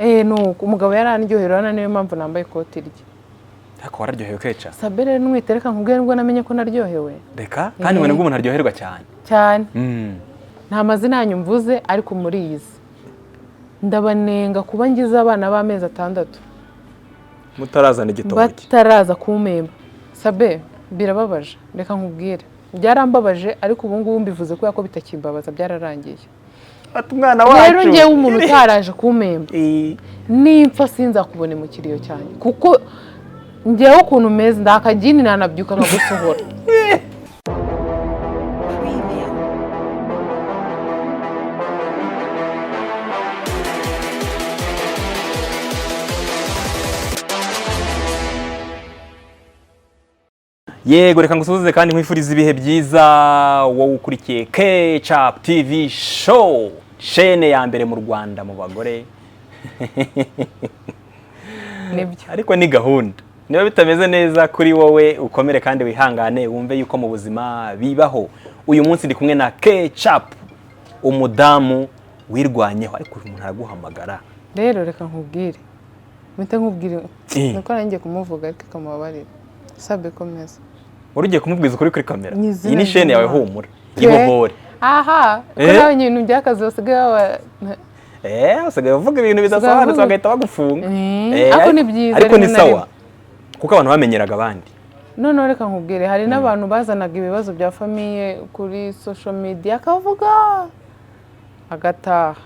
Nuko umugabo yarandyohera, urabona niyo mpamvu nambaye ikoti rye. Ariko wararyohewe, Keca. Sabe rero nwite, reka nkubwire nibwo namenye ko naryohewe. Reka, kandi ngo nibwo umuntu aryoherwa cyane. Cyane. Nta mazina yanyu mvuze, ariko muriyizi. Ndabanenga kuba ngize abana b'amezi 6 mutarazana igitoki, bataraza kumpemba. Sabe, birababaje, reka nkubwire, byarambabaje, ariko ubu ngubu mbivuze kubera ko bitakimbabaza, byararangiye. Ati umwana Rero wacu. ngewe umuntu utaraje kumpemba, nimpfa sinzakubone mu kiriyo cyanjye, kuko ngewe ukuntu umeze ndakagini nanabyuka nkagusohora. Preview. Yego, reka ngusuhuze kandi nkwifurize ibihe byiza, wowe ukurikiye Kecapu TV Show, shene ya mbere mu Rwanda mu bagore. Nibyo. Ariko ni gahunda. Niba bitameze neza kuri wowe, ukomere kandi wihangane, wumve yuko mu buzima bibaho. Uyu munsi ndi kumwe na Kecapu, umudamu wirwanyeho. Ariko uyu muntu araguhamagara. Rero reka nkubwire, mpite nkubwire Eh. nuko nanjye kumuvuga, ariko ikamubabarira. Sabe, komeza. Wari ugiye kumubwiza ukuri kuri kamera. Ni izina Iyi ni shene yawe, ry'Imana. humura, ibohore. Aha ko nawe ibintu by'akazi basigaye baba Usigaye uvuga ibintu bidasobanutse, bagahita bagufunga. Ariko ni byiza Ariko ni rimwe na sawa, rimwe. kuko abantu bamenyeraga abandi. Noneho reka nkubwire, hari n'abantu bazanaga ibibazo bya famille kuri social media, akavuga agataha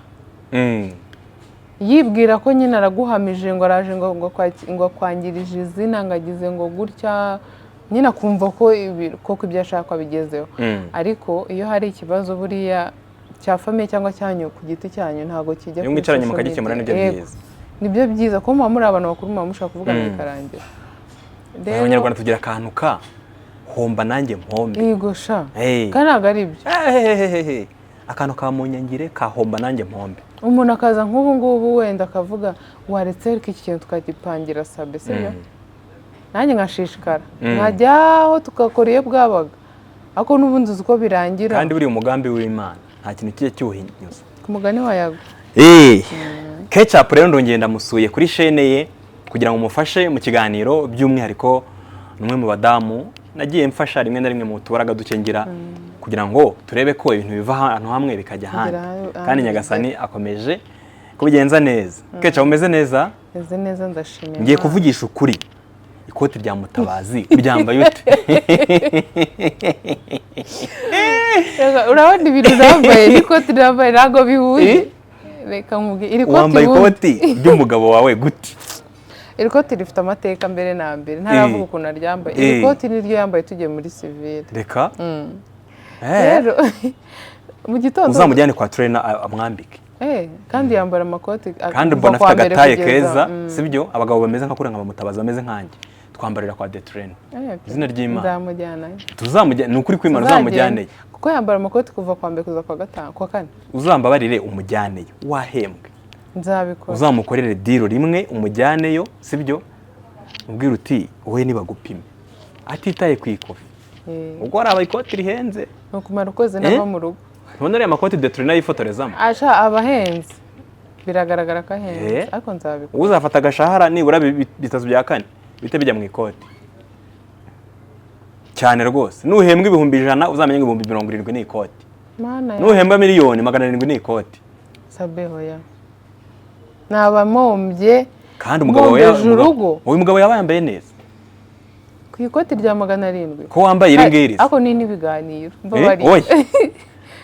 yibwira ko nyine araguhamije, ngo araje ngo akwangirije izina, ngo agize ngo gutya, nyine akumva ko koko ibyo ashaka abigezeho. Ariko iyo hari ikibazo buriya cya famille cyangwa cyanyu ku giti cyanyu, ntabwo kijya Iyo kuri mwicaranye social mukagikemura media. nibyo Yego. byiza. Nibyo byiza, kuko muba muri abantu bakuru, muba mushaka kuvugana bikarangira. Rero Abanyarwanda tugira akantu ka homba nanjye mpombe. Yego sha. Hey. Kandi ntabwo ari byo. Ehehehehe. Akantu ka munyangire ka homba nanjye mpombe. Umuntu akaza nk'ubu ngubu wenda akavuga, waretse ariko iki kintu tukagipangira, Sabe, sibyo? Nanjye nkashishikara, nkajyaho tugakora iyo bwabaga, ariko n'ubundi uzi uko birangira. Kandi buriya umugambi w'Imana nta kintu kijya kiwuhinyuza. Ku mugani wa Yago. Kecapu rero ndongeye ndamusuye kuri shene ye kugira ngo mufashe mu kiganiro. By'umwihariko ni umwe mu badamu nagiye mfasha rimwe na rimwe mu tubaraga duke ngira, kugira ngo turebe ko ibintu biva ahantu hamwe bikajya ahandi. Kugera Kandi ahandi. Nyagasani akomeje kubigenza neza. Kecapu, umeze neza? Meze neza, ndashimira Ngiye Imana. kuvugisha ukuri, ikoti rya Mutabazi uryambaye ute? Reka, urabona ibintu nambaye n'ikoti nambaye ntabwo bihuye. Reka nkubwire, iri koti Wambaye ubundi- ikoti ry'umugabo wawe gute? Iri koti rifite amateka. Mbere na mbere ntaravuga ukuntu aryambaye, iri koti niryo yambaye tugiye muri civil. Reka. Rero mu gitondo Uzamujyane kwa trainer amwambike. Kandi yambara amakoti Kandi kuva mbona kuwa afite mbere agataye kugeza keza. Sibyo? Abagabo bameze nka kuriya, nka Mutabazi, bameze nkanjye, twambarira kwa detrene. Okay. Izina ry'Imana. Nzamujyanayo. Tuzamujyane, ni ukuri kw'Imana, uzamujyaneyo. Kuko yambara amakoti kuva kwa mbere kugeza kwa gatanu, kwa kane. Uzambabarire umujyaneyo wahembwe. Nzabikora. Uzamukorere deal rimwe, umujyaneyo, sibyo? Ubwira uti wowe nibagupime, atitaye ku ikofi. Ubwo hari ikoti rihenze. Ni ukumara ukwezi nava mu rugo. Ntubona ariya makoti detrene yifotorezamo? Asha, aba ahenze, biragaragara ko ahenze. Ariko nzabikora. Uzafata agashahara nibura bitatu bya kane bihite bijya mu ikoti cyane rwose. Nuhembwa 100,000, uzamenye ngo 70,000 ni ikoti. Mana ya Nuhembwa 700,000 ni ikoti. Sabe, hoya, naba mpombye. Kandi umugabo wawe Mpombeje urugo. Uyu mugabo yaba yambaye neza. Ku ikoti rya 700. Ko wambaye iri ngiri se? Ariko ni n'ibiganiro, mbabarira. Oya,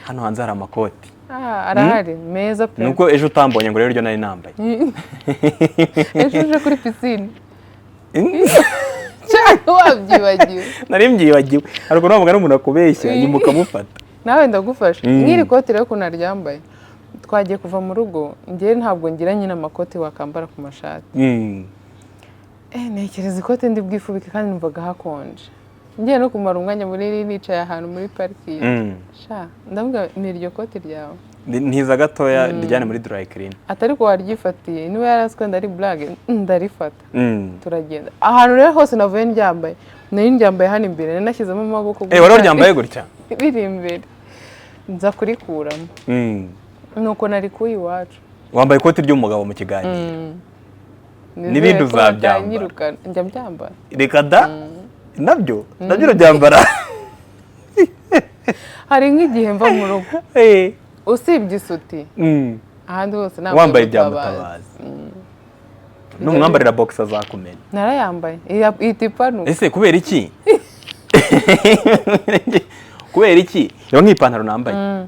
hano hanze hari amakoti. Ah, arahari meza pe. Nuko ejo utambonye ngo rero iryo nari nambaye. Ejo uje kuri pisine cyangwa wabyibagiwe? Nari mbyibagiwe. Hari ukuntu wavuga n'umuntu akubeshya, nyuma ukamufata. Nawe ndagufasha. Nk'iri koti rero ukuntu aryambaye, twagiye kuva mu rugo, njyewe ntabwo ngira nyine amakoti wakambara ku mashati. Ntekereza ikote ndi bwifubike, kandi numvaga hakonje, ngiye no kumara umwanya munini nicaye ahantu muri parikingi. Sha, ndavuga ni iryo koti ryawe. Ntiza gatoya rijyane muri dry clean. Atari ko waryifatiye, niba yari wenda ari burage, ndarifata, turagenda. Ahantu rero hose navuye ndyambaye, nari ndyambaye hano imbere, nari nashyizemo amaboko Wari waryambaye gutya? Biri imbere, nza kurikuramo. Nuko narikuye iwacu. Wambaye ikoti ry'umugabo mu kiganiro. Nizere N'ibindi ko uzabyambara. batanyirukana. Njya mbyambara. Reka da, nabyo urabyambara. Hari nk'igihe mva mu rugo, usibye isuti, ahandi hose nambaye Wambaye ibya Mutabazi. Mutabazi. Numwambarira box azakumena. Narayambaye, ihita ipanuka. Ese kubera iki? Kubera iki? Reba nk'ipantaro nambaye,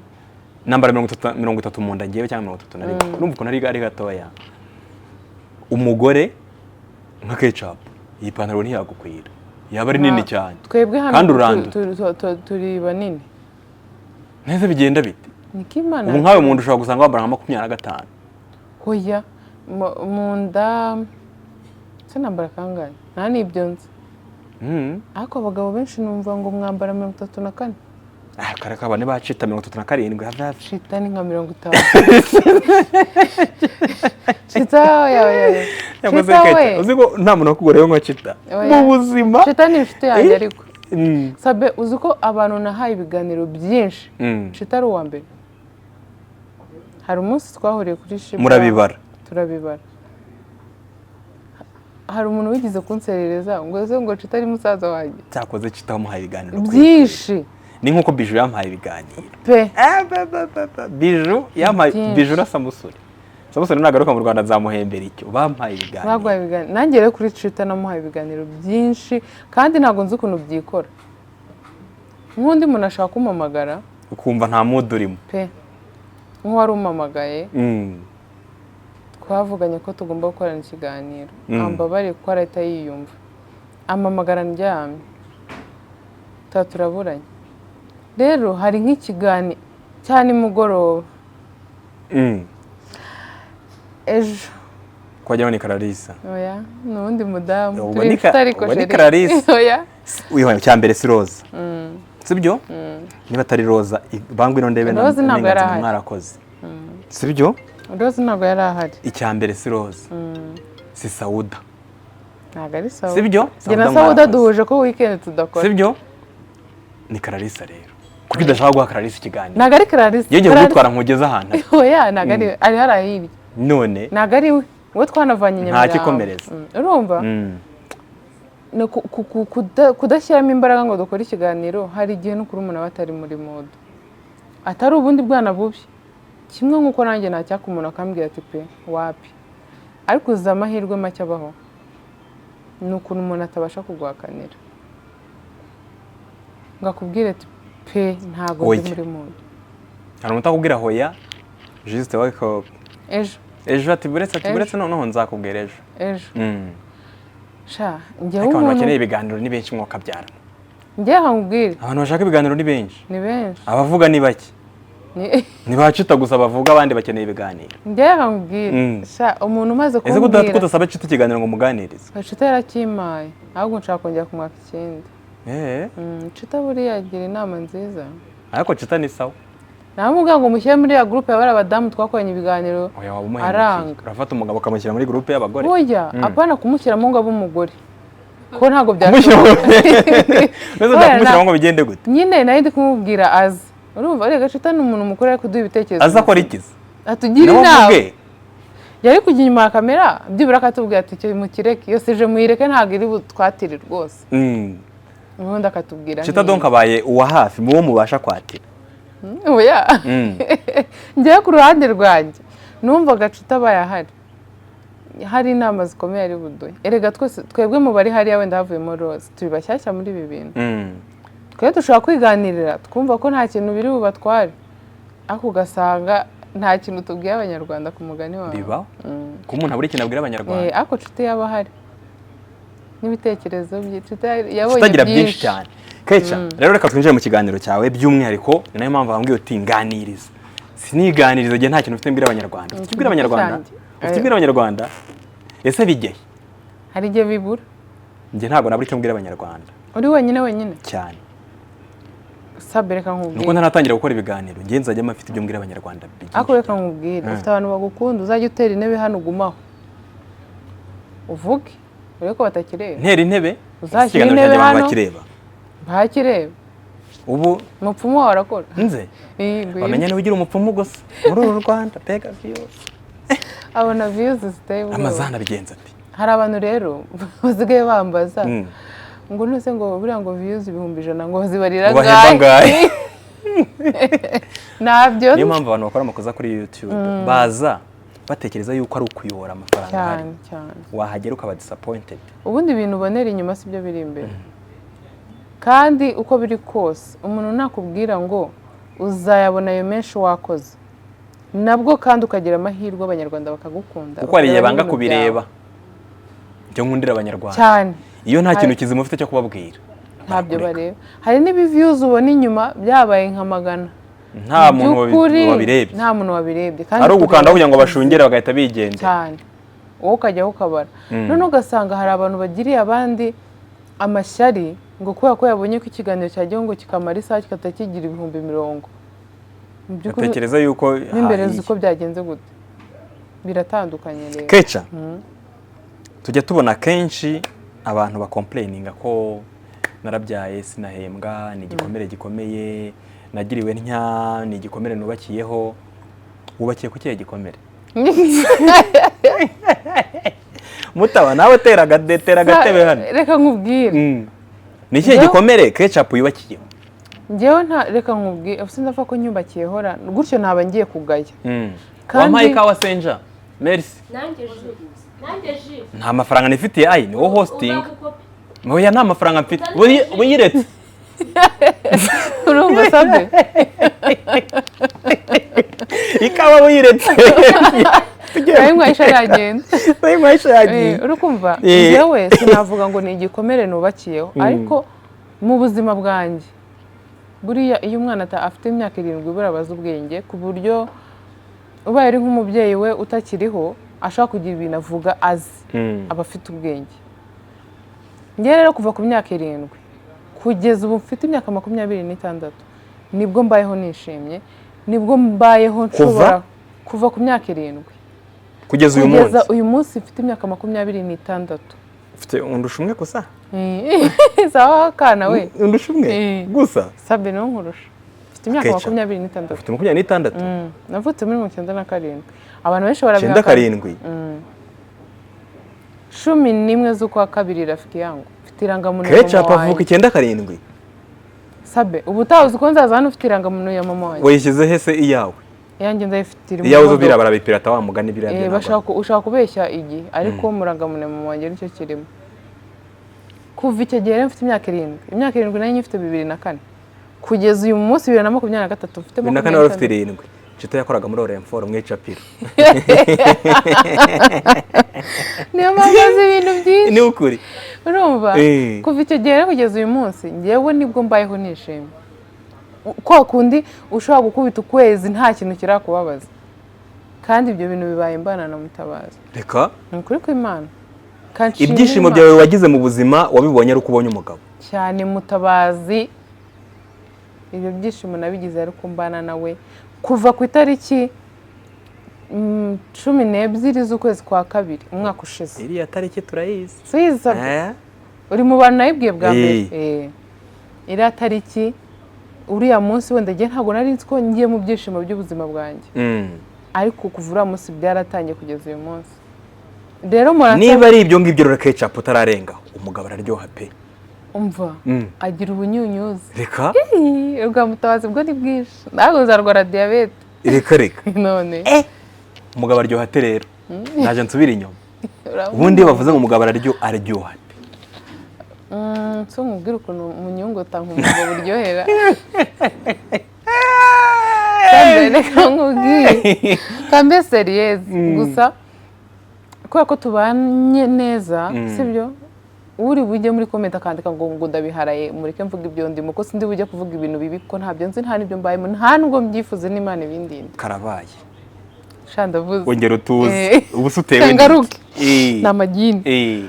nambara 30, 30 mu nda ngewe, cyangwa 31. Urumva ukuntu ari gatoya. Umugore nka Kecapu, iyi pantaro ntiyagukwira, yaba ari nini cyane. Twebwe hano Kandi uranduta. turi banini. Neza, bigenda bite? Niko Imana. Ubu nkawe mu nda ushobora gusanga wambara nka 25. Hoya, mu nda se nambara kangahe? Nta n'ibyo nzi. Ariko abagabo benshi numva ngo mwambara 34. Ah, kare kabane bacita 37 hafi hafi. Shita ni nka 50. Shita, oya oya oya. Yakoze Shita Keca. we. Uzi ko nta muntu wakugoreyeho nka Cita Oya. mu buzima? Shita ni inshuti yanjye, ariko Sabe, uzi ko abantu nahaye ibiganiro byinshi, Shita ari uwa mbere. Hari umunsi twahuriye kuri Shiba. Murabibara. Turabibara. Hari umuntu wigeze kunserereza ngo ese ngo Cita ari musaza wanjye. Cyakoze Cita wamuhaye ibiganiro Byinshi. Ni nk'uko Biju yampaye ibiganiro. Pe. Eh, ba, ba, ba, ba. Biju yampaye. Byinshi. Biju na Samusuri. Samusuri nagaruka mu Rwanda nzamuhembera icyo bampaye ibiganiro. Baguhaye ibiganiro. Nanjye rero kuri Cita namuhaye ibiganiro byinshi, kandi ntabwo nzi ukuntu byikora. Nk'undi muntu ashaka kumpamagara, Ukumva nta mood urimo. Pe, nk'uwari umpamagaye, twavuganye ko tugomba gukorana ikiganiro, ambabariye kuko arahita yiyumva, ampamagara ndyamye, tuba turaburanye. Rero hari nk'ikiganiro cya nimugoroba ejo. Kwajyaho ni Clarisse. Oya, ni uwundi mudamu. Ubwo Turi ni inshuti ariko ubwo ni chérie. Clarisse. Oya. Wihaye cya mbere si Roza, sibyo? Niba atari Roza, bangwa ino ndebe. Rose ntabwo yari ahari. Mwarakoze, sibyo? Rose ntabwo yari ahari. Icya mbere si Roza, si Sawuda. Ntabwo ari sawa. Sibyo? Njye na Sauda Sawuda mwarakoze. duhuje ko weekend tudakora. Sibyo? Ni Clarisse rero. Kuko udashaka guha Clarisse ikiganiro? Ntabwo ari Clarisse. Iyo ngiye Clarisse- kugutwara nkugeze ahantu ari. Oya, ntabwo ari, ari hariya hirya. None Ntabwo ari we, uwo twanavanye i Nta Nyamirambo. kikomereza. Urumva, ni kudashyiramo imbaraga ngo dukore ikiganiro. Hari igihe n'ukuri umuntu aba atari muri mood, atari ubundi bwana bubi. Kimwe nk'uko nanjye nacyaka umuntu akambwira ati pe wapi. Ariko uzi amahirwe make abaho ni ukuntu umuntu atabasha kuguhakanira ngo akubwire ati pe ntabwo ndi Oya. muri mood. Hari umuntu utakubwira hoya juste wako. Ejo. Ejo ati buretse, ati Ejo. buretse, noneho nzakubwira ejo. Ejo. Sha, njyewe Ariko abantu umuntu bakeneye ibiganiro ni benshi, mwokabyara. Njyewe nkubwire. Abantu bashaka ibiganiro ni benshi. Ni benshi. Abavuga ni bake. Ntibacita gusa bavuga, abandi bakeneye ibiganiro. Njyewe nkubwire. Sha, umuntu umaze Ese ko kumbwira kudasaba Cita ikiganiro ngo muganirize? Cita yarakimpaye, ahubwo nshaka kongera kumwaka ikindi. Cita buriya agira inama nziza. Ariko Cita ni sawa. Namubwira ngo mushyire muri ya groupe y'abari abadamu twakoranye ibiganiro. Oya, waba umuhemukiye. Aranga. Urafata umugabo ukamushyira muri groupe y'abagore? Burya apana kumushyiramo ngo abe umugore, ko ntabwo Kumushyira byashoboka. Neza. Oya, Kumushyiramo ngo bigende gute? Nyine nari ndi kumubwira aza. Urumva reka, Cita ni umuntu mukuru, ari kuduha ibitekerezo. Aza akora ikiza? Atugira Nawe inama. ubwe. Yari kujya inyuma ya kamera, byibura akatubwira ati icyo mukireke, iyo sije muyireke, ntabwo iri butwatire rwose. Ubundi akatubwira. Cita donc abaye uwa hafi mu bo mubasha kwatira. Oya. Njyewe ku ruhande rwanjye numvaga Cita abaye ahari, hari inama zikomeye ari buduhe. Erega twese twebwe mu bari hariya, wenda havuyemo Rose, turi bashyashya muri ibi bintu. Twe dushobora kwiganirira twumva ko nta kintu biri bubatware, ariko ugasanga nta kintu tubwiye Abanyarwanda ku mugani wawe. Bibaho ko umuntu abura ikintu abwira Abanyarwanda. Ariko Nshuti yaba ahari n'ibitekerezo bye, Nshuti yabonye Tutagira byinshi cyane. Keca rero, reka twinjire mu kiganiro cyawe. By'umwihariko ni nayo mpamvu bambwiye uti nganiriza, siniganiriza igihe nta kintu ufite mbwira Abanyarwanda. Ufite icyo ubwira Abanyarwanda? Cyanjye. Ufite icyo ubwira Abanyarwanda? Ese bijye? Hari igihe bibura. Njye ntabwo nabura icyo mbwira Abanyarwanda. Uri wenyine wenyine? Cyane. Sabe, reka Nuko nkubwire. ntaratangira gukora ibiganiro, njye nzajya mfite ibyo mbwira Abanyarwanda byinshi. Ariko reka nkubwire, ufite abantu bagukunda, uzajya utera intebe hano ugumaho uvuge, urebe ko batakireba. Ntera intebe? Uzashyira Ikiganiro intebe cyanjye abantu hano. bakireba. Bakireba. Ubu Umupfumu wawe arakora. Nze Ih, ngwino. bamenya niba ugira umupfumu gusa muri uru Rwanda, mbega byose. Abona views ziteye ubwoba. Ramazani abigenza ati? Hari abantu rero basigaye bambaza ngo nuse ngo buriya ngo views 100,000 ngo zibarira Ngo bahemba angahe? Ntabyo. Niyo mpamvu abantu bakora amakosa kuri YouTube, baza batekereza yuko ari ukuyora amafaranga ahari. Cyane cyane. Wahagera ukaba disappointed. Ubundi ibintu ubonera inyuma si byo biri imbere. Kandi uko biri kose, umuntu nakubwira ngo uzayabona ayo menshi wakoze, nabwo kandi ukagira amahirwe abanyarwanda bakagukunda, Kuko hari igihe bakareba banga n'ibintu kubireba. byawe. Ibyo nkundira abanyarwanda, Cyane. iyo nta kintu kizima ufite cyo kubabwira, Ntabyo barakureka. bareba. Hari n'ibi-views ubona inyuma byabaye nka magana. Nta muntu By'ukuri, wabirebye. nta muntu wabirebye kandi Ari ugukanda kureba kugira ngo bashungere, bagahita bigendera. Cyane. Wowe ukajyaho ukabara, noneho ugasanga hari abantu bagiriye abandi amashyari ngo kubera ko yabonye ko ikiganiro cyagiyeho ngo kikamara isaha kikahita kigira 50,000. Mu by'ukuri Batekereza yuko mo imbere hahiye. uzi ko byagenze gute? Biratandukanye rero. Keca, tujya tubona kenshi abantu bacomplaininga ko narabyaye sinahembwa, ni igikomere gikomeye nagiriwe, ntya ni igikomere nubakiyeho. Wubakiye ku kihe gikomere? Mutaba nawe tera agatebe hano. Reka nkubwire. Ni ikihe gikomere Kecapu yubakiyeho? Njyewe nta, reka nkubwire, sinapfa ko nyubakiyeho ra gutyo, naba ngiye kugaya. Wampaye ikawa senja, merci. Nanjye ji, nanjye ji. Nta mafaranga nifitiye, ayi ni wowe hosting. Uzagukopi. Oya, nta mafaranga mfite. Buyiretse. Urumva sabe? Ikawa buyiretse. Nayo yagenda. Nayo yagiye. Uri kumva? Eh. Njyewe sinavuga ngo ni igikomere nubakiyeho, ariko mu buzima bwanjye buriya iyo umwana afite imyaka 7 buriya abaza ubwenge, ku buryo ubaye ari nk'umubyeyi we utakiriho ashobora kugira ibintu avuga azi, aba afite ubwenge. Njyewe rero kuva ku myaka 7 kugeza ubu mfite imyaka 26, nibwo mbayeho nishimye, nibwo mbayeho nshobora kuva ku myaka 7 Kugeza uyu kugeza munsi. Uyu munsi mfite imyaka 26. Ufite undusha umwe gusa. Sawa akana we. Undusha umwe Eh. gusa. Sabe, niwo nkurusha, mfite imyaka Keca. 26. Ufite 26? Navutse muri 97, abantu benshi Icyenda barabihakana. karindwi? 11 z'ukwa kabiri, rafiki yangu, mfite irangamuntu ya mama Kecapu avuka wanjye. 97? Sabe, ubu utazi uko nzaza hano ufite irangamuntu ya mama wanjye. Wayishyize he se iyawe? Iyanjye ndayifite, iri mu Iyawe zo modoka. biriya barabipirata wa mugani, biriya byo ntabwo. Ushaka kubeshya igihe, ariko murangamuntu ya mama wanjye nicyo kirimo. Kuva icyo gihe rero mfite imyaka 7, imyaka 7 nayo nyifite 2004, kugeza uyu munsi 2023 mfite 2004 wari ufite 26. 7. Nshuti yakoraga muri Orinfor mu icapiro. Niyo mpamvu azi ibintu byinshi. Ni ukuri. Urumva? Eh. Kuva icyo gihe rero kugeza uyu munsi, njyewe nibwo mbayeho nishimye, kwa kundi ushobora gukubita ukwezi nta kintu kirakubabaza. Kandi ibyo bintu bibaye mbana na Mutabazi. Reka. Ni ukuri kw'Imana. Kanshimira Ibyishimo Imana. byawe wagize mu buzima wabibonye ari uko ubonye umugabo? Cyane, Mutabazi. Ibyo byishimo nabigize ariko mbana nawe kuva ku itariki 12 z'ukwezi kwa kabiri umwaka ushize. Iriya tariki turayizi. Suyizi? Eh? Uri mu bantu nayibwiye bwa mbere. Eh. Iriya tariki, uriya munsi, wenda njye ntabwo nari nzi ko ngiye mu byishimo by'ubuzima bwanjye, ariko kuva uriya munsi byaratangiye kugeza uyu munsi rero murasa. Niba ari ibyo ngibyo rero, Kecapu, utararenga, umugabo araryoha pe. Umva, agira ubunyunyuzi. Reka. Ii, ubwa Mutabazi bwo ni bwinshi, ntabwo nzarwara diyabete. Reka reka. None Umugabo aryoha ate rero? Naje nsubira inyuma. Urabona? Ubundi iyo bavuze ngo umugabo araryoha ate? So nkubwire ukuntu munyungota nkumva buryohera. Kambe reka nkubwire, kambe sérieuse gusa, kubera ko tubanye neza, sibyo? Uri bujye muri comment akandika ngo ndabiharaye, mureke mvuga ibyo ndimo, ko sindi bujye kuvuga ibintu bibi, ko ntabyo nzi, nta n'ibyo mbayemo, nta nubwo mbyifuze, n'Imana ibindinde. Karabaye. Sha, ndavuze. Wongera utuze. Eh. Ubu se utewe Ngaruke. n'iki? Ni amagini. Eh.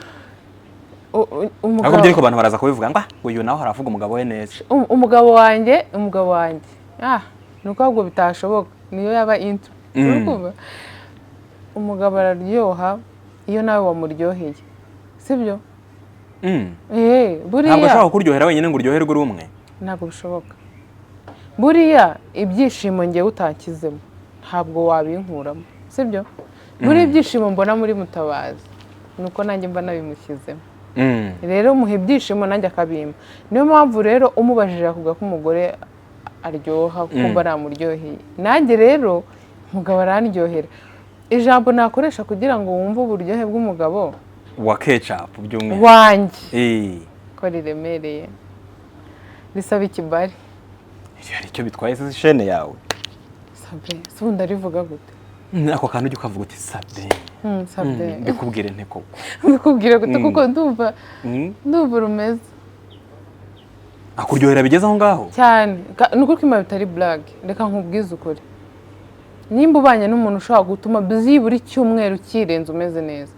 Umugabo Ariko byo, ariko abantu baraza kubivuga ngo "Ah, uyu nawe aravuga umugabo we neza." Umugabo wanjye, ni uko ahubwo bitashoboka niyo yaba intro. Uri kumva? Umugabo araryoha iyo nawe wamuryoheye, sibyo? Buriya Ntabwo ashobora kukuryohera wenyine ngo uryoherwe uri umwe. Ntabwo bishoboka. Buriya ibyishimo ngewe utankizemo ntabwo wabinkuramo, sibyo? Muri ibyishimo mbona muri Mutabazi nuko nanjye mba nabimushyizemo. Rero muha ibyishimo nanjye akabimpa. Niyo mpamvu rero umubajije akuvuga ko umugore aryoha kuko mba namuryoheye. Nanjye rero umugabo arandyohera. Ijambo nakoresha kugira ngo wumve uburyohe bw'umugabo wa Kecapu by'umwihariko wanjye Eh, ko riremereye, risaba ikibari. Hari icyo bitwaye se shene yawe? Sabe si ubundi arivuga gute? Ako kantu ujya ukavuga uti sabe. Sabe. Mbikubwire nte koko? Mbikubwire gute kuko ndumva ndumva rumeze. Akuryohera bigeze aho ngaho? Cyane. Ni ukuri ko imana bitari blague. Reka nkubwize ukuri, nimba ubanye n'umuntu ushobora gutuma byibura icyumweru kirenze umeze neza,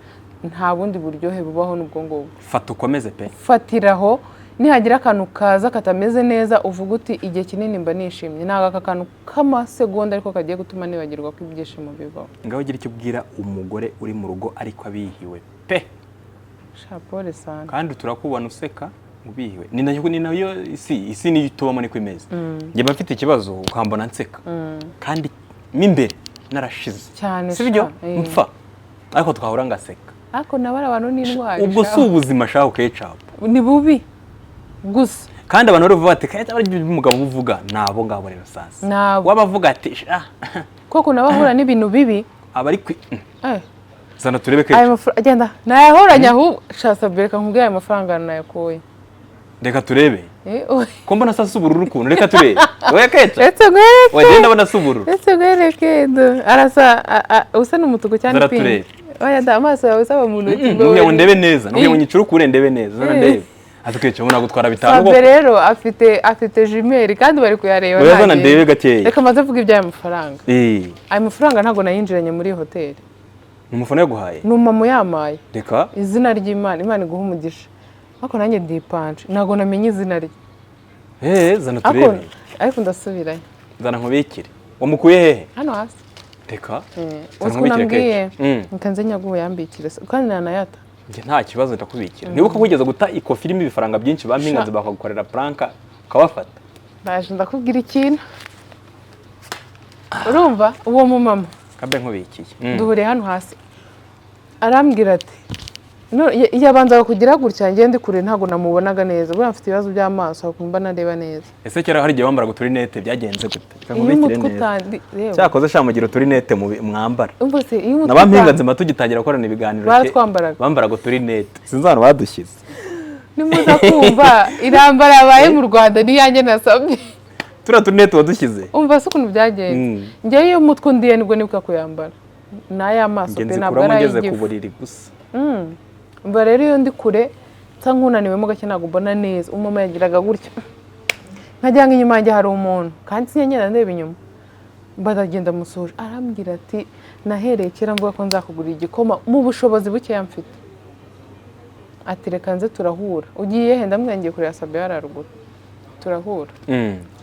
nta bundi buryohe bubaho n'ubwo ngubwo. Fata ukomeze pe. Fatiraho, nihagira akantu kaza katameze neza uvuga uti igihe kinini mba nishimye, ntabwo aka kantu k'amasegonda ariko kagiye gutuma nibagirwa ko ibyishimo bibaho. Ngaho ugira icyo ubwira umugore uri mu rugo ariko abihiwe pe. Sha, pole sana. Kandi turakubona useka ubihiwe, ni nayo isi niyo tubamo, niko imeze. Njye mba mfite ikibazo ukambona nseka kandi mo imbere narashize. Cyane. Si byo? Sha, eh. Mpfa ariko twahura ngaseka. Ariko nabo ari abantu n'indwara. Ubwo si ubuzima shaho Kecapu? Ni bubi gusa. Kandi abantu bari buvuga bati Kecapu ari umugabo uvuga, ni abo ngabo rero sasa. Nabo. Waba ati "Ah," Koko nabo ahura n'ibintu bibi. Aba ari kwi Eh, zana turebe ayo Kecapu. mafaranga agenda nayahoranye ahubwo. Sha Sabe, reka nkubwire, ayo mafaranga nayakuye. Reka turebe. Eh, oya. Ko mbona asa ubururu ukuntu? Reka turebe oya Kecapu. Retse nkwereke. Wagenda ndabona asa ubururu. Retse nkwereke, do. Arasa usa n'umutuku cyane. Zara Pink. turebe. Oya da, amaso yawe saba mu ntoki. Ntugira ngo ndebe neza, ntugira ngo Eh. nyicurukure ndebe neza. Zana Eh. ndebe. Ati Kecapu nagutwara 5 Sabe koko. rero afite jumelles kandi bari kuyareba. Oya, zana ntagende. ndebe gakeya. Reka maze mvuge iby'aya mafaranga. Eh, Ayo mafaranga ntabwo nayinjiranye muri iyi hoteli. Ni umufana yaguhaye? Ni umumama uyamaye. Reka. Izina ry'Imana, Imana iguha umugisha, ariko nanjye ndipanje, ntabwo namenye izina rye. Eh, zana ariko turebe. Ariko ndasubirayo. Zana nkubikire. Wamukuye hehe? Hano hasi. Reka. Uzi Zana ko nkubikire. nambwiye? Keca. Reka nze nyaguhe yambikire se, kandi nanayata. Njye nta kibazo, ndakubikira. Nibuka ko wigeze guta ikofi irimo ibifaranga byinshi, bampingaze bakagukorera prank ukabafata. Ndaje ndakubwira ikintu. Urumva uwo mumama Kabe nkubikiye. Duhuriye hano hasi, arambwira ati no, yabanzaga kugira gutya, ngende ndi kure ntabwo namubonaga neza. Buriya mfite ibibazo by'amaso, ntabwo mba nareba neza. Ese kera hari igihe wambaraga uturinete, byagenze gute? Reka Iyo nkubikire umutwe neza. utandi reba. Cyakoze sha mugira uturinete mwambara. Umva se, iyo umutwe Na bampinga nzima tugitangira gukorana ibiganiro Baratwambaraga. Bambaraga uturinete. Sinzi ahantu badushyize. Nimuza kumva irambara yabaye mu Rwanda n'iyanjye nasabye. Turiya turinete wadushyize. Umva se ukuntu byagenze? Njyewe iyo umutwe undiye nibwo nibuka kuyambara, ni ay'amaso Njye pe, ntabwo nzikuramo ari ngeze ku ay'igifu. buriri gusa. Umva rero, iyo ndi kure nsa nk'unaniwemo gake, ntabwo mbona neza. Umumama yagiraga gutya nkagira ngo inyuma yanjye hari umuntu, kandi sinjya ndeba inyuma. Ndagenda musoje, arambwira ati nahereye kera mvuga ko nzakugurira igikoma mu bushobozi bukeya mfite. Ati reka nze turahura. Ugiye he? Ndamubwira ngiye kureba Sabe haruguru, turahura.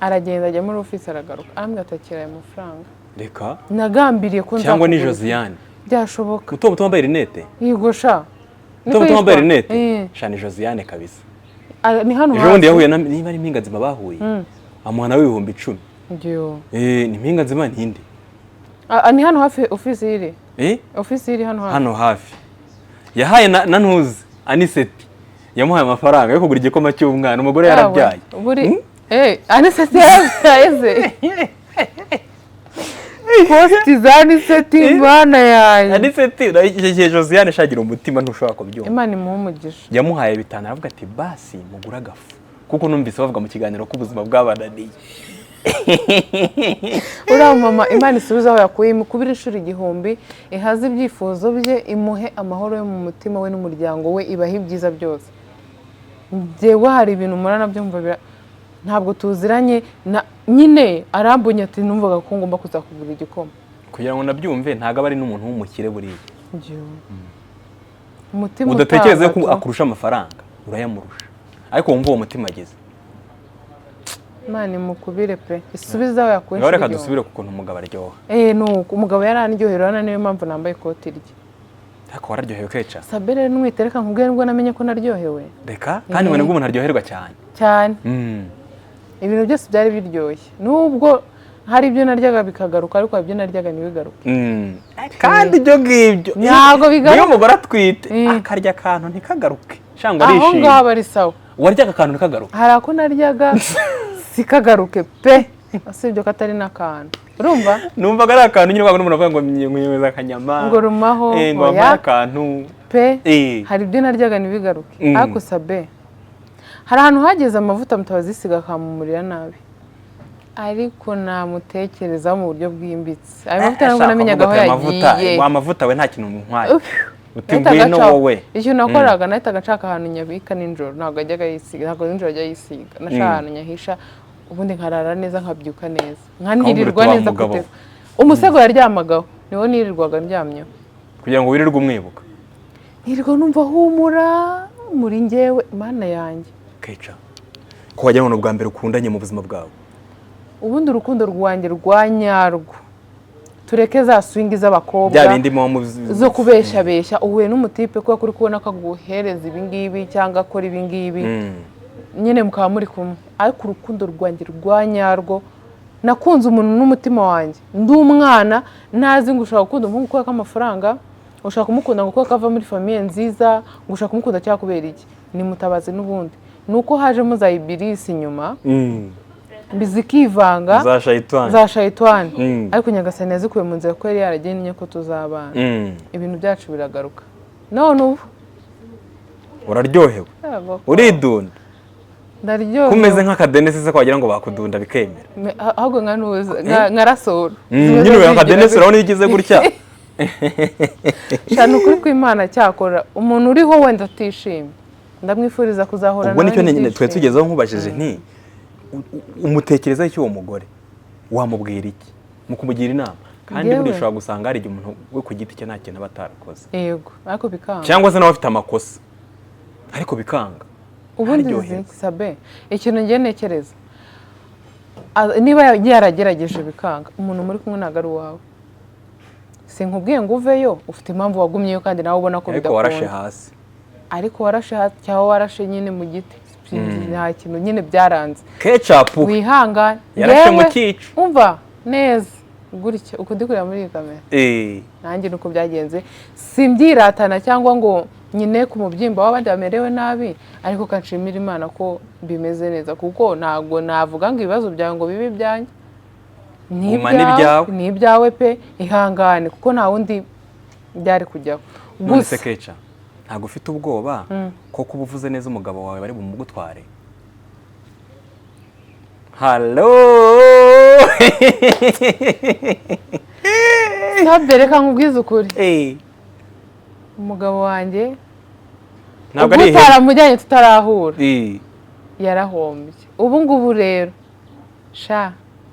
Aragenda ajya muri ofisi, aragaruka, arambwira ati akira aya mafaranga. Reka. Nagambiriye ko Cyangwa ni nzakugurira. Josiane. Byashoboka. Muto muto wambaye rinete. Yego sha. Muto muto wambaye rinete. Eh. Sha, ni Josiane kabisa. Ah, ni hano Ejo bundi hafi. yahuye na niba ari impinga nzima bahuye, amuha nawe 10,000. Yo. Eh, ni impinga nzima ninde? Ah, ah, ni hano hafi ofisi iri. Eh. Ofisi iri hano hafi. Hano hafi yahaye na ntuzi Aniseti, yamuhaye amafaranga yo kugura igikoma cy'umwana, umugore yarabyaye. Buri eh Aniseti yarabyaye se? Post za Aniseti, Mana yanjye. Aniseti icyo gihe, Josiane shagira umutima ntushobora kubyumva. Imana imuhe umugisha. Yamuhaye 5, aravuga ati basi mugure agafu kuko numvise bavuga mu kiganiro ko ubuzima bwabananiye. Uriya mama, Imana isubize aho yakuye, imukubire inshuro igihumbi, ihaze ibyifuzo bye, imuhe amahoro yo mu mutima we n'umuryango we, ibahe ibyiza byose. Njyewe hari ibintu mpora nabyo mva ntabwo tuziranye na nyine, arambonye ati numvaga ko ngomba kuzakugura igikoma. Kugira ngo nabyumve, ntabwo aba ari n'umuntu w'umukire buriya. Njyewe umutima Udatekereza ko utanga tu. akurusha amafaranga, urayamurusha, ariko wumva uwo mutima ageze. Imana imukubire pe, isubize aho yakuye Ngaho reka inshuro igihumbi. dusubire ku kuntu umugabo aryoha. Eh, nuko umugabo yarandyohera, urabona niyo mpamvu nambaye ikoti rye. Ariko wararyohewe Keca? Sabe rero nwite, reka nkubwire nibwo namenye ko naryohewe. Reka, kandi ngo nibwo umuntu aryoherwa cyane. Cyane. Mm. Ibintu byose byari biryoshye nubwo Hari ibyo naryaga bikagaruka, ariko hari ibyo naryaga ntibigaruke. Kandi ibyo ngibyo, Ntabwo bigaruka. Niyo umugore atwite, akarya akantu ntikagaruke, cyangwa Aho arishimye. ngaho aba ari sawa. Waryaga akantu ntikagaruke? Hari ako naryaga sikagaruke pe, usibye ko atari n'akantu, urumva? Numvaga ari akantu nyine, wabona umuntu avuga ngo nyweza akanyama, Ngo rumaho. Ngo Oya. wampaye akantu. Pe, hari ibyo naryaga ntibigaruke. Ariko sabe, hari ahantu hageze amavuta Mutabazi akamumurira nabi, ariko namutekerezaho mu buryo bwimbitse, ayo mavuta ntabwo Ashaka namenyaga aho kuvuga ati, "Amavuta, yagiye. Wa mavuta we, nta kintu muntwaye." Uf, Uti nahitaga ngwino wowe. Ikintu nakoraga, nahitaga nshaka ahantu nyabika nijoro. Ntabwo yajyaga yisiga, ntabwo nijoro ajya yisiga. Nashaka ahantu nyahisha, ubundi nkarara neza, nkabyuka neza, nkanirirwa Ukamubwira uti, "Wa neza mugabo kute." Umusego yaryamagaho niwo nirirwaga ndyamyeho. Kugira ngo wirirwe umwibuka. Nirirwa numva humura muri njyewe, Mana yanjye. Keca, ko wagira ngo ni ubwa mbere ukundanye mu buzima bwawe. Ubundi urukundo rwanjye rwa nyarwo, tureke za swing z'abakobwa Bya bindi muba zo kubeshabeshya, uhuye n'umutipe kubera ko uri kubona ko aguhereza ibingibi cyangwa akora ibingibi, nyine mukaba muri kumwe. Ariko urukundo rwanjye rwa nyarwo, nakunze umuntu n'umutima wanjye ndi umwana, ntazi ngo ushobora gukunda umuhungu kubera ko amafaranga, ushobora kumukunda ngo kubera ko ava muri famille nziza, ngo ushobora kumukunda cyangwa kubera iki. Ni Mutabazi. N'ubundi ni uko hajemo za ibirisi inyuma, zikivanga. Za shayitani. Za shayitani. Ariko Nyagasani yazikuye mu nzira, kuko yari yaragennye ko tuzabana. Ibintu byacu biragaruka none ubu. Uraryohewe? Yego. Uridunda? Ndaryohewe. Kumeze nk'akadenesi se, ko wagira ngo bakudunda bikemera? Ahubwo nka nuza nka rasoro. Nyine uri akadenesi, urabona iyo ugize gutya. Shana, ukuri kw'Imana, cyakora umuntu uriho wenda atishimye, ndamwifuriza kuzahura Ubwo nawe nicyo nyine n'ibyishimo. twe tugezeho, nkubajije nti umutekerezaho iki uwo mugore, wamubwira iki mu kumugira inama? Kandi Njyewe? buriya ushobora gusanga hari igihe umuntu we ku giti cye nta kintu aba atarakoze, Yego, ariko bikanga. cyangwa se nawe afite amakosa ariko bikanga. Ubundi Ntaryoherwe. Sabe, ikintu ngiye ntekereza, niba yaragerageje bikanga, umuntu muri kumwe ntabwo ari uwawe. Sinkubwiye ngo uveyo, ufite impamvu wagumyeyo, kandi nawe ubona ko Ariko warashe bidakunda. hasi. Ariko warashe hasi cyangwa warashe nyine mu giti, nta kintu nyine, byaranze. Kecapu Wihangane. yarashe mu Njyewe, cyico. Umva neza gutya uko ndi kureba muri iyi kamera, nanjye nuko byagenze. Simbyiratana cyangwa ngo nyine ku mubyimba w'abandi bamerewe nabi, ariko kanshimira Imana ko bimeze neza, kuko ntabwo navuga ngo ibibazo byawe ngo bibe ibyanjye. Ni Guma ibyawe, n'ibyawe. ni ibyawe pe, ihangane, kuko nta wundi byari kujyaho. None se Gusa Keca, ntabwo ufite ubwoba ko kuba uvuze neza umugabo wawe bari bumugutware? Hello? Sabe, reka nkubwize ukuri, umugabo wanjye Ntabwo ubwo ari ihene. utaramujyanye tutarahura, yarahombye. Ubu ngubu rero sha,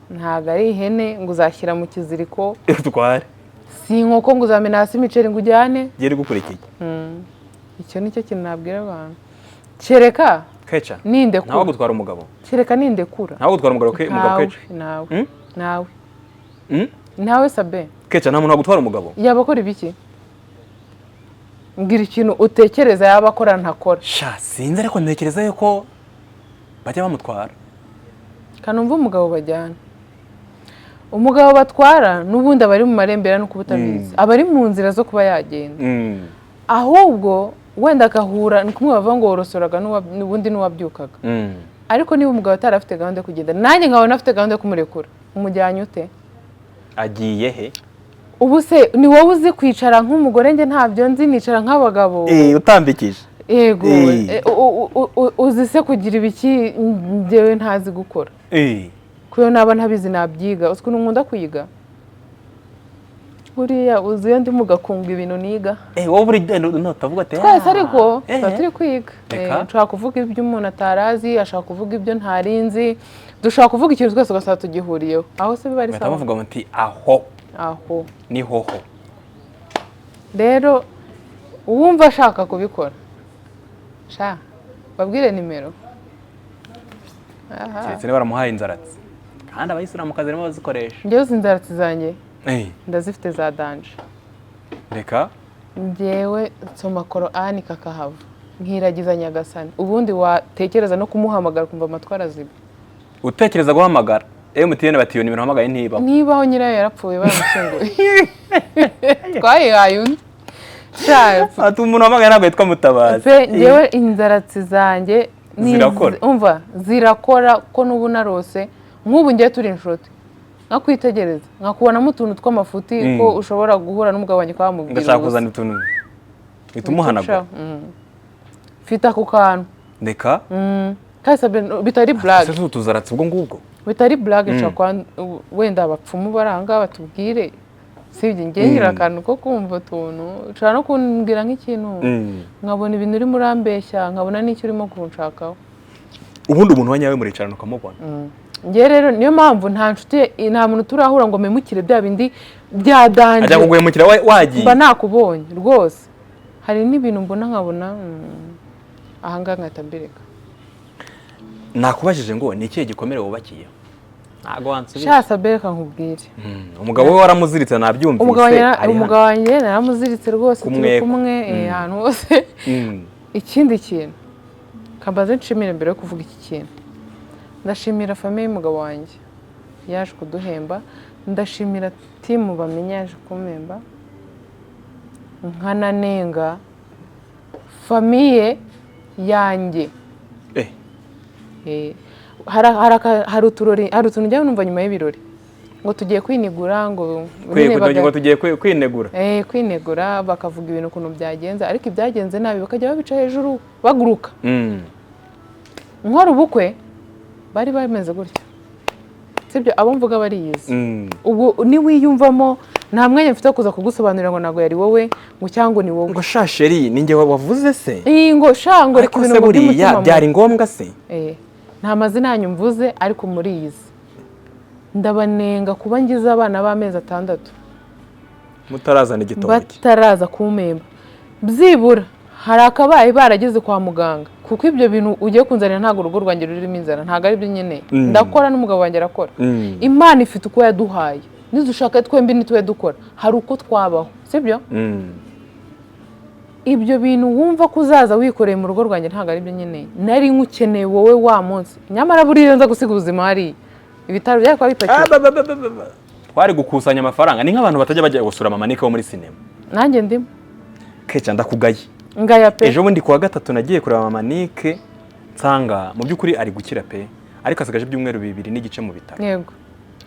ntabwo ari ihene ngo uzashyira mu kiziriko. Utware. Si inkoko ngo uzamena hasi imiceri ngo ujyane. Gere gukurikiye. Icyo ni cyo kintu nabwira abantu, kereka Keca, nindekura. ntawe gutwara umugabo. Kereka nindekura. Ntawe gutwara umugabo, umugabo. Ntawe. Keca. Nawe. Hmm? Nawe. Hmm? Nawe sabe. Keca, nta muntu wagutwara umugabo. Yaba akora ibiki? Mbwira ikintu utekereza yaba akora ntakora. Sha, sinzi, ariko ntekereza yuko bajya bamutwara. Kanumva umugabo bajyana, umugabo batwara n'ubundi aba ari mu marembera, no kuba utabizi, aba ari mu nzira zo kuba yagenda. Ahubwo wenda agahura ni kumwe bavuga ngo worosoraga n'ubundi n'uwabyukaga. Ariko niba umugabo atari afite gahunda yo kugenda, nanjye nkabona afite gahunda yo kumurekura, umujyanye ute? Agiye he? Ubu se ni wowe uzi kwicara nk'umugore? Njye ntabyo nzi, nicara nk'abagabo. Utambikije. Yego. Uzi se kugira ibiki njyewe ntazi gukora? Kuyo naba ntabizi nabyiga. Uzi ukuntu nkunda kwiga? Buriya uzi iyo ndi mu gakungu ibintu niga? Wowe buri nutavuga ati Twese ariko tuba turi kwiga. Reka. Nshobora kuvuga ibyo umuntu atarazi, ashobora kuvuga ibyo ntari nzi, dushobora kuvuga ikintu twese ugasanga tugihuriyeho. Aho se biba ari Bahita sawa? bavuga bati aho Aho ni hoho. Rero uwumva ashaka kubikora, sha, babwire nimero. Aha. Keretse niba baramuhaye inzaratsi, kandi abayisilamukazi barimo bazikoresha. Njyewe uzi inzaratsi zanjye ndazifite za danger. Reka. Njyewe nsoma Korani kakahava, nkiragiza Nyagasani, ubundi watekereza no kumuhamagara ukumva amatwi araziba. Utekereza guhamagara. MTN bati iyo nimero uhamagaye ntibaho. Nibaho, nyirayo yarapfuye, baramushyinguye, twayihaye undi. Sha, Ati umuntu wahamagaye ntabwo yitwa Mutabazi. Pe, njyewe inzaratsi zanjye Zirakora. Umva, zirakora ko n'ubu narose nk'ubu ngiye turi inshuti, nkakwitegereza nkakubonamo utuntu tw'amafuti ko ushobora guhura n'umugabo wanjye ukaba Ngashaka ubusa. kuzana utuntu uhita umuhanagura. Mfite ako kantu. Reka. Kandi sabe, bitari blague. Ese tuzaratse ubwo ngubwo? Bitari blague, nshobora kuba wenda abapfumu bari aha ngaha batubwire, sibye? Njye ngira akantu ko kumva utuntu, ushobora no kumbwira nk'ikintu nkabona ibintu urimo urambeshya, nkabona n'icyo urimo kunshakaho. Ubundi umuntu wa nyawe muricarana ukamubona. Njye rero niyo mpamvu nta nshuti, nta muntu turahura ngo mpemukire bya bindi bya danger. Ajya kuguhemukira wagiye. Mba nakubonye rwose. Hari n'ibintu mbona nkabona ahangaha nkahita mbireka. Nakubajije ngo ni ikihe gikomere wubakiyeho, ntabwo wansubiza. Sha Sabe, reka nkubwire. Umugabo we waramuziritse, nabyumvise. Umugabo wanjye Ari hano. Umugabo wanjye naramuziritse rwose, turi Kumweko. kumwe ahantu hose. Ikindi kintu kambaze nshimire mbere yo kuvuga iki kintu, ndashimira famille y'umugabo wanjye yaje kuduhemba, ndashimira team Bamenya yaje kumpemba, nkananenga famille yanjye. Hari uturori, hari utuntu njya numva nyuma y'ibirori ngo tugiye kwinigura, ngo nyine ngo tugiye kwinegura. Kwinegura, bakavuga ibintu ukuntu byagenze, ariko ibyagenze nabi bakajya babica hejuru baguruka. Nkora ubukwe bari bameze gutya, sibyo? Abo mvuga bariyizi. Ubu niwiyumvamo, nta mwanya mfite wo kuza kugusobanurira ngo ntabwo yari wowe, ngo cyangwa ni wowe. Ngo sha chérie, ninjye wavuze se? Ngo sha, ngo reka Ariko ibintu se ngo buriya by'umutima byari ngombwa se? Nta mazina yanyu mvuze, ariko muriyizi. Ndabanenga kuba ngize abana b'amezi 6 mutarazana igitoki, bataraza kumpemba. Byibura hari akabaye barageze kwa muganga, kuko ibyo bintu ugiye kunzanira, ntabwo urugo rwanjye rurimo inzara, ntabwo ari byo nkeneye. Ndakora n'umugabo wanjye arakora. Imana ifite uko yaduhaye, nidushaka twembi ntitube dukora, hari uko twabaho, sibyo? Ibyo bintu wumva ko uzaza wikoreye mu rugo rwanjye ntabwo ari byo nkeneye. Nari nkukeneye wowe wa munsi, nyamara buriya nza gusiga ubuzima hariya, ibitaro byari kuba bipakiye. Ah, ba, ba, ba, ba, ba. Twari gukusanya amafaranga. Ni nk'abantu batajya bajya gusura mama Nick wo muri sinema. Nanjye ndimo. Keca, ndakugaye. Ngaya pe. Ejo bundi kuwa gatatu nagiye kureba mama Nick, nsanga mu by'ukuri ari gukira pe, ariko asigaje ibyumweru 2.5 mu bitaro.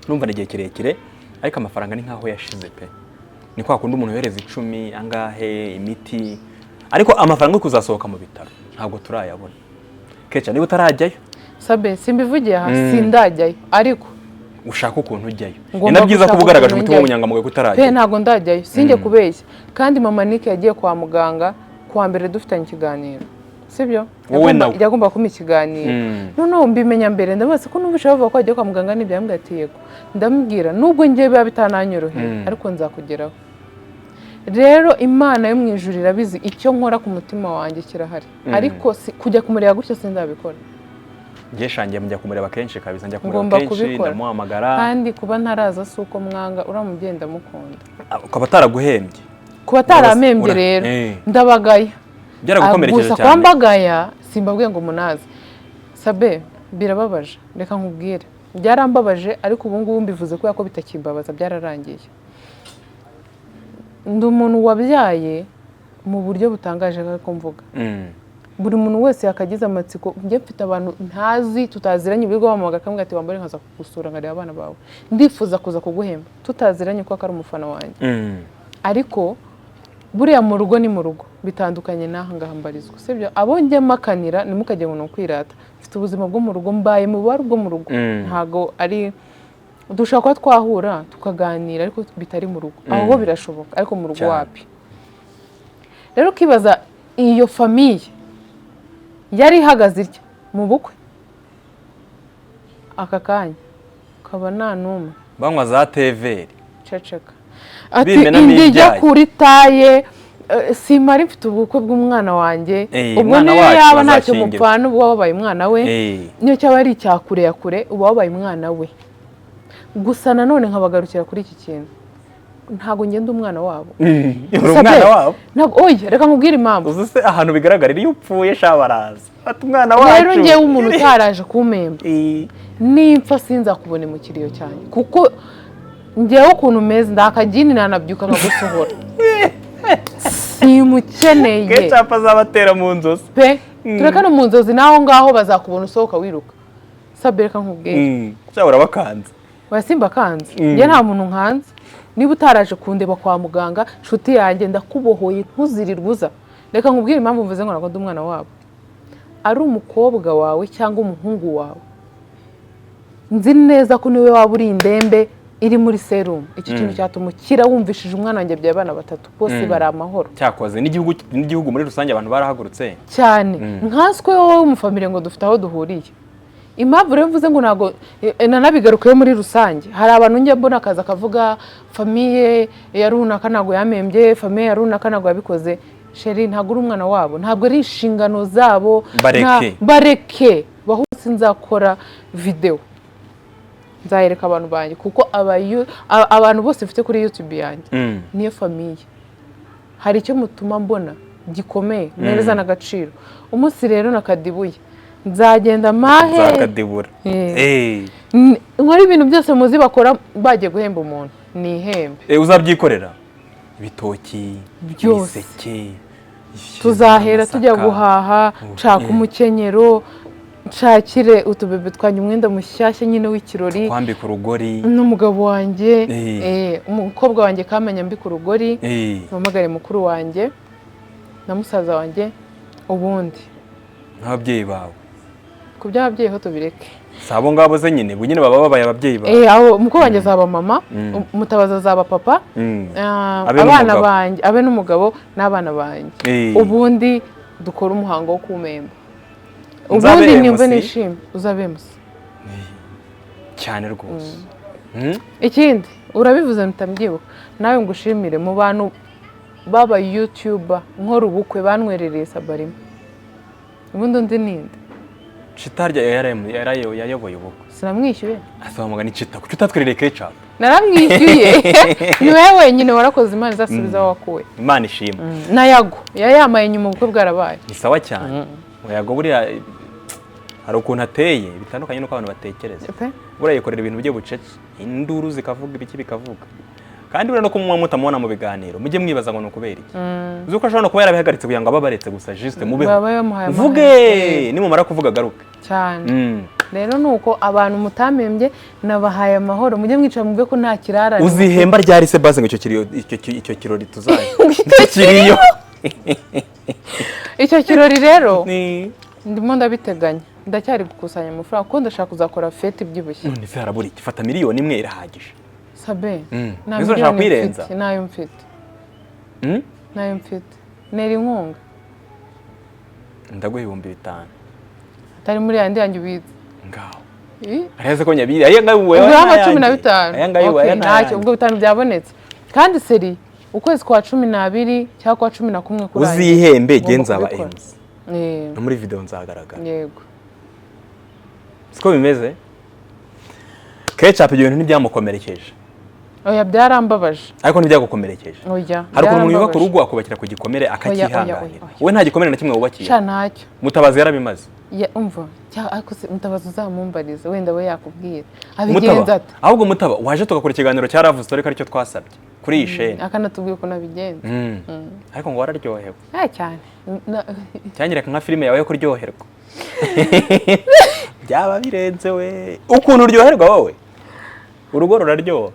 Numva ni igihe kirekire, ariko amafaranga ni nkaho yashize pe. Ni kwa kundi umuntu yohereza 10 angahe imiti, ariko amafaranga yo kuzasohoka mu bitaro ntabwo turayabona. Keca, niba utarajyayo, Sabe, simbivugiye aha, sindajyayo, ariko ushaka ukuntu ujyayo. Ni Ngomba na byiza gushaka kuba ugaragaje ukuntu umutima njyayo. w'ubunyangamugayo ko Pe, utarajyayo. ntabwo ndajyayo, sinjye kubeshya. Kandi mama Nick yagiye kwa muganga kuwa mbere dufitanye ikiganiro, sibyo? Wowe nawe. Yagomba kumpa ikiganiro. Noneho mbimenya mbere, ndabaza ko numvise bavuga ko yagiye kwa muganga, nibyo? Yambwiye ati yego. Ndamubwira nubwo ngiye biba bitananyoroheye, ariko nzakugeraho. Rero Imana yo mu ijuru irabizi, icyo nkora ku mutima wanjye kirahari, ariko kujya kumureba gutyo sindabikora. Njye shangiye njya kumureba kenshi kabisa, njya kumureba Ngomba kenshi, kubikora. ndamuhamagara. Kandi kuba ntaraza si uko mwanga, uriya mubyeyi ndamukunda. Ukaba ataraguhembye. Kuba atarampembye rero, ndabagaya. Byaragukomerekeje Gusa cyane. kuba mbagaya, simbabwiye ngo munaze. Sabe, birababaje, reka nkubwire, byarambabaje, ariko ubu ngubu mbivuze kubera ko bitakimbabaza, byararangiye. Ndi umuntu wabyaye mu buryo butangaje, ariko mvuga buri muntu wese yakagize amatsiko. Njye mfite abantu ntazi, tutaziranye, ibigo bamuhamagara akamubwira ati wambare nkaza kugusura nkareba abana bawe, ndifuza kuza kuguhemba, tutaziranye, kuko ari umufana wanjye. Ariko buriya mu rugo ni mu rugo, bitandukanye n'aha ngaha mbarizwa, sibyo? Abo njya makanira, ntimukajye ngo ni ukwirata, mfite ubuzima bwo mu rugo, mbaye mu bubare bwo mu rugo. Ntago ari dushobora kuba twahura tukaganira, ariko bitari mu rugo. Aho ho birashoboka, ariko mu rugo wapi. Rero ukibaza iyo famille yari ihagaze itya mu bukwe, aka kanya ukaba nta n'umwe. Banywa za teveri. Ceceka, ati Bimenamo indi ijya ibyayi. kuri taye, simari mfite ubukwe bw'umwana wanjye. Ubwo Umwana niyo wacu yaba ntacyo azashyingirwa. mupfana, uba wabaye umwana we. Niyo cyaba ari icya kure ya kure, uba wabaye umwana we. Gusa nanone nkabagarukira kuri iki kintu. Ntabwo ngenda umwana wabo. Uri umwana wabo. Ntabwo, oya, reka nkubwire impamvu. Uzi se ahantu bigaragarira iyo upfuye sha baraza ati umwana wacu. Rero ngewe umuntu utaraje kumpemba, nimpfa sinzakubone mu kiriyo cyanjye, kuko ngewe ukuntu umeze ndakagini nanabyuka nkagusohora, simukeneye. Kecapu azabatera mu nzozi. Pe, tureka no mu nzozi, n'aho ngaho bazakubona usohoka wiruka. Sabe, reka nkubwire. Sha urabakanze. Oya, simba kanze. Njye nta muntu nkanze. Niba utaraje kundeba kwa muganga, nshuti yanjye, ndakubohoye, ntuzirirwe uza. Reka nkubwire impamvu mvuze ngo ntabwo ndi umwana wabo. Ari umukobwa wawe cyangwa umuhungu wawe, nzi neza ko niwe waba uri indembe iri muri serumu, icyo kintu cyatuma ukira wumvishije umwana wanjye abyaye abana batatu bose bari amahoro. Cyakoze n'igihugu muri rusange abantu barahagurutse. Cyane, nkanswe wowe w'umufamiliye ngo dufite aho duhuriye. Impamvu rero mvuze ngo ntabwo nanabigarukayo muri rusange, hari abantu njya mbona akaza akavuga famille ya runaka ntabwo yamembye, famille ya runaka ntabwo yabikoze. Chéri, ntabwo uri umwana wabo, ntabwo ari inshingano zabo. Bareke. Bareke bahuse. Nzakora videwo, nzayereka abantu banjye, kuko abantu bose mfite kuri YouTube yanjye niyo famille. Hari icyo mutuma mbona gikomeye mpereza n'agaciro. Umunsi rero nakadibuye, nzagenda mahe. Nzakadibura. Nkora ibintu byose muzi bakora bagiye guhemba umuntu, ni ihembe. Uzabyikorera ibitoki? Byose. Ibiseke? Tuzahera tujya amasaka. guhaha, nshaka umukenyero, nshakire utubebe twanjye umwenda mushyashya nyine w'ikirori. Kwambika urugori. N'umugabo wanjye. Umukobwa wanjye kamenya mbika urugori. Mpamagare mukuru wanjye na musaza wanjye ubundi. Nk'ababyeyi bawe. Ku by'ababyeyi ho tubireke. Si abo ngabo ze nyine, bu nyine baba babaye ababyeyi bawe. Aho mukuru wanjye azaba mama, Mutabazi azaba papa. Abe abana n'umugabo. banjye, abe n'umugabo n'abana banjye. Ubundi dukora umuhango wo kumemba. Nzabe Ubundi nyumve MC? nishimye, uzabe MC. Cyane rwose. Ikindi urabivuze mpita mbyibuka, nawe ngushimire mu bantu baba YouTuber nkora ubukwe banwerereye Sabarimo. Ubundi undi ninde? Chita harya yayoboye ubukwe. Sinamwishyuye. Asaba mugani Chita, kuki utatwerereye Kecapu? Naramwishyuye, ni wowe wenyine warakoze. Imana izasubiza aho wakuwe. Imana ishimwe. Na Yago yayamaye nyuma ubukwe bwarabaye. Ni sawa cyane. Yago buriya hari ukuntu ateye bitandukanye n'uko abantu batekereza. Pe. Buriya yikorera ibintu bye bucece, induru zikavuga, ibiki bikavuga. Kandi buriya no kumunywa mutamubona mu biganiro, mujye mwibaza ngo ni ukubera iki. Uzi ko ashobora no kuba yarabihagaritse kugira ngo abe abaretse gusa, juste mubeho. Baba bamuhaye mvuge amahirwe. Nimumara kuvuga agaruke. Cyane. Rero ni uko abantu mutamembye nabahaye amahoro, mujye mwicara mvuge ko nta kirarane. Uzihemba ryari se base ngo icyo kiriyo, icyo kirori tuzaje, icyo kiriyo? Icyo kirori rero ndimo ndabiteganya, ndacyari gukusanya amafaranga kuko ndashaka kuzakora fête ibyibushye. None se harabura iki? Fata 1 miliyoni irahagije. Sabe, nta Ese urashaka miliyoni kuyirenza? mfite, nayo mfite. Nayo mfite, nera inkunga. Ndaguha 5,000. Atari muri yandi yanjye ubitse. Ngaho. Ih? Ariya ko nyabiri aya ngayo Ubwo haba 15. Aya ngayo. Okay, Aya ntacyo, n'ayanjye. ubwo bitanu byabonetse kandi seri ukwezi kwa 12 cyangwa kwa 11 kurangiye. Uzihembe. Ngomba Jye nzaba kubikora. MC. No muri video nzagaragara. Yego. Siko bimeze. Kecapu ibyo bintu ntibyamukomerekeje? Oya, byarambabaje. Ariko ntibyagukomerekeje? Oya. Hari ukuntu umuntu yubaka Byarambabaje. urugo akubakira ku gikomere akakihanganira. Oya, oya, oya. Wowe nta gikomere na kimwe wubakiye? Sha, ntacyo. Mutabazi yarabimaze. Ya, umva, ariko se Mutabazi uzamumbarize, wenda we yakubwira abigenza Mutaba ate. Ahubwo Mutaba waje tugakora ikiganiro cya Love Story, ko aricyo twasabye kuri iyi sheni. Akanatubwira ukuntu abigenza. Ariko ngo wararyohewe? Ah, cyane. Cyanyereka nka filime yawe yo kuryoherwa, byaba birenze we ukuntu uryoherwa wowe, urugo ruraryoha.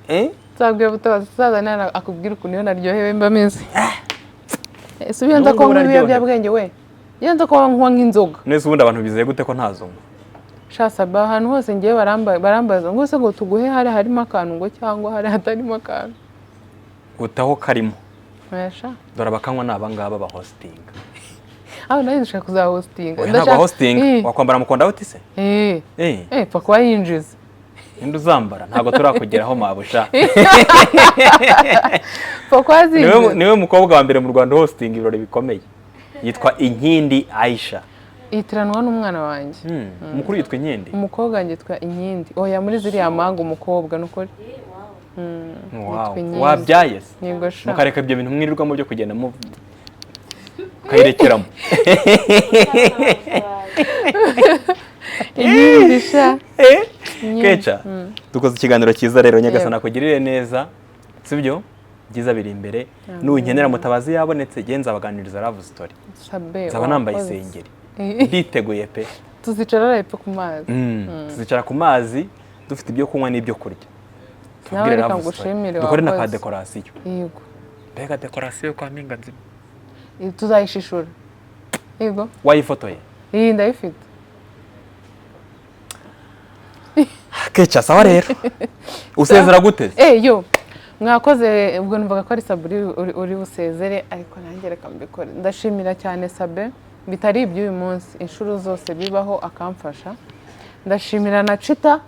Eh? Nzabwira Mutabazi uzazana akubwira ukuntu iyo naryohewe mba meze. Ese ubu iyo nza N'ubu kuba nywa uraryohewe. ibiyobyabwenge we, iyo nza kuba nywa nk'inzoga. Nese ubundi abantu bizeye gute ko ntazo nywa? Sha Saba, ahantu hose ngiye barambaza ngo se ngo tuguhe hari harimo akantu, ngo cyangwa hari hatarimo akantu. Utaho karimo. Oya sha. Dore abakanywa ni abangaba bahostinga. Aho nawe ndashaka kuzahostinga. Oya, ntabwo hostinga, wakwambara mukonda uti se? Eh. Eh. Eh, pfa kuba yinjiza. Ninde uzambara? Ntabwo turakugeraho mabusha. Pfa kuba Niwe zinjiza. niwe mukobwa wa mbere mu Rwanda hostinga ibirori bikomeye, yitwa Inkindi Aisha. Yitiranwa n'umwana wanjye. Umukuru yitwa Inkindi? Umukobwa wanjye yitwa Inkindi. Oya, muri ziriya mpanga umukobwa ni ukuri. Wow. Yitwa Inyenzi. Wabyaye se? Yego sha. Mukareka ibyo bintu mwirirwamo byo kugenda mu ukayirekeramo. Inkindi sha. Keca, dukoze ikiganiro cyiza rero. Nyagasani akugirire neza, sibyo? Byiza biri imbere. Nunkenera, Mutabazi yabonetse, nge nzabaganiriza love story. Sabe, Nzaba nambaye wakoze. isengeri, nditeguye pe. Tuzicara hepfo ku mazi. Tuzicara ku mazi dufite ibyo kunywa n'ibyo kurya. Nawe Tubwire reka love story. ngushimire, Dukore na ka wakoze. dekorasiyo. Yego. Mbega dekorasiyo kwa Mpinga Nzima! Tuzayishishura, yego. Wayifotoye? Iyi ndayifite. Keca, sawa rero, usezera gute? Eh, yo mwakoze. Ubwo numvaga ko ari Saburi uri busezere, ariko nanjye reka mbikore. Ndashimira cyane Sabe, bitari iby'uyu munsi, inshuro zose bibaho akamfasha. Ndashimira na Cita,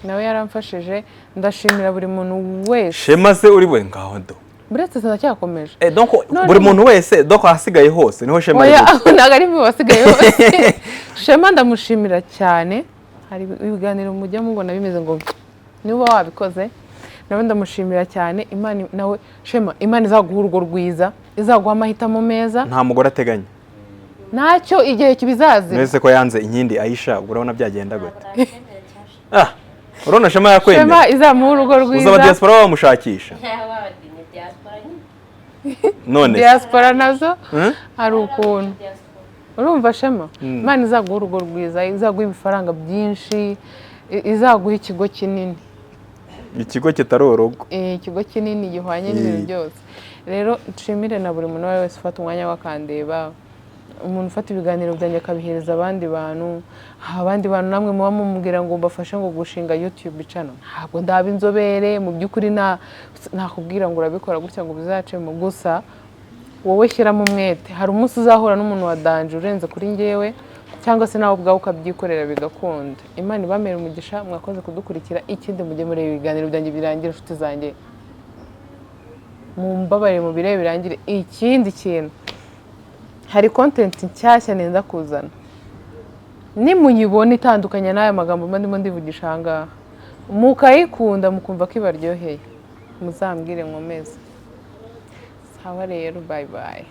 nawe yaramfashije. Ndashimira buri muntu wese. Shema se uri we ngaho do? Buretse, sinacyakomeje. Eh, donc None buri muntu wese, donc ahasigaye hose niho Shema ari Oya, buce. ntabwo ari mu basigaye bose. Shema ndamushimira cyane. Hari ibiganiro mujya mubona bimeze ngo niba wabikoze, nawe ndamushimira cyane. Imana nawe Shema, Imana izaguha urugo rwiza, izaguha amahitamo meza. Nta mugore ateganya? Ntacyo, igihe kibizazira. Mwese ko yanze Inkindi Ayisha, ubwo urabona byagenda gute? Ah, urabona Shema yakwemera? Shema izamuha urugo Uza rwiza. aba diaspora bamushakisha none se? Diaspora nazo Hmm? hari ukuntu urumva. Shema, Imana izaguha urugo rwiza, izaguha ibifaranga byinshi, izaguha ikigo kinini. Ikigo kitari urugo. Ikigo kinini gihwanye n'ibintu byose. Rero nshimire na buri muntu uwo ari we wese ufata umwanya we akandeba, umuntu ufata ibiganiro byanjye akabihereza abandi bantu. Abandi bantu namwe muba mumubwira ngo mbafashe ngo gushinga YouTube channel, ntabwo ndaba inzobere mu by'ukuri, nakubwira ngo urabikora gutya ngo bizacemo. Gusa wowe shyiramo umwete, hari umunsi uzahura n'umuntu wa danger urenze kuri njyewe, cyangwa se nawe ubwawe ukabyikorera bigakunda. Imana ibamere umugisha, mwakoze kudukurikira. Ikindi, mujye mureba ibiganiro byanjye birangire. Inshuti zanjye, mumbabarire mu birebe birangire. Ikindi kintu, hari content nshyashya nenda kuzana. Nimuyibona itandukanye n'aya magambo mba ndimo ndivugisha aha ngaha, mukayikunda, mukumva ko ibaryoheye, muzambwire nkomeze. Sawa rero, bye bye.